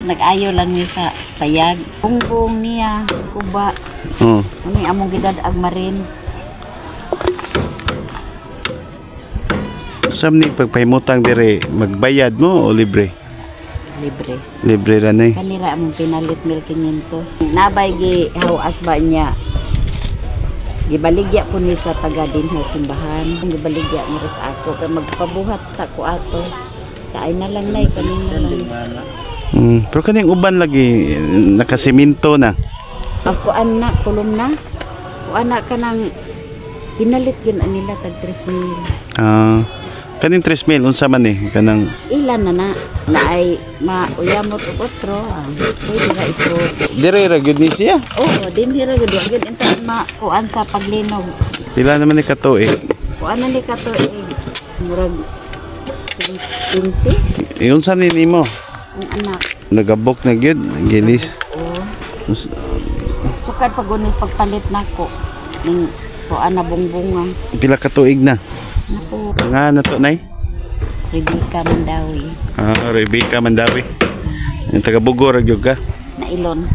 Nag-ayo lang mi sa payag. Bungbong niya, kuba. Oh. Ano yung among gidad-ag marin. Sam ni pagpahimutang dire, magbayad mo o libre? Libre. Libre ra ni. Kanira among pinalit 1,500. Nabay gi hawas ba niya. Gibaligya po ni sa taga dinha simbahan. Gibaligya ni sa ako kay magpabuhat ta ko ato. Sa ay na lang nay kanina lang. Pero kaning uban lagi nakasiminto na. Ako anak kulom na. Ko anak kanang pinalit yun anila tag 3,000. Ah, kaning 3,000 unsa man ni kanang Ilan na na na ay mauyamot og otro. Ah, pwede ra isod. Dire ra gyud ni siya. Oo, dinhi ra gyud, wa gyud inta makuan sa paglinog. Pila naman ni katuig? Kuan na ni katuig. Murag 15. Eh, unsa ni nimo? Ang anak. Nagabok na gyud, gilis. Oo. Sukad pagunis pagpalit nako. Ning kuan na bungbunga. Pila ka tuig na? Nako, Nga na to, nay? Rebecca Mandawi. Ah, Rebecca Mandawi. Yung taga Bugor ra gyud ka. Nailon.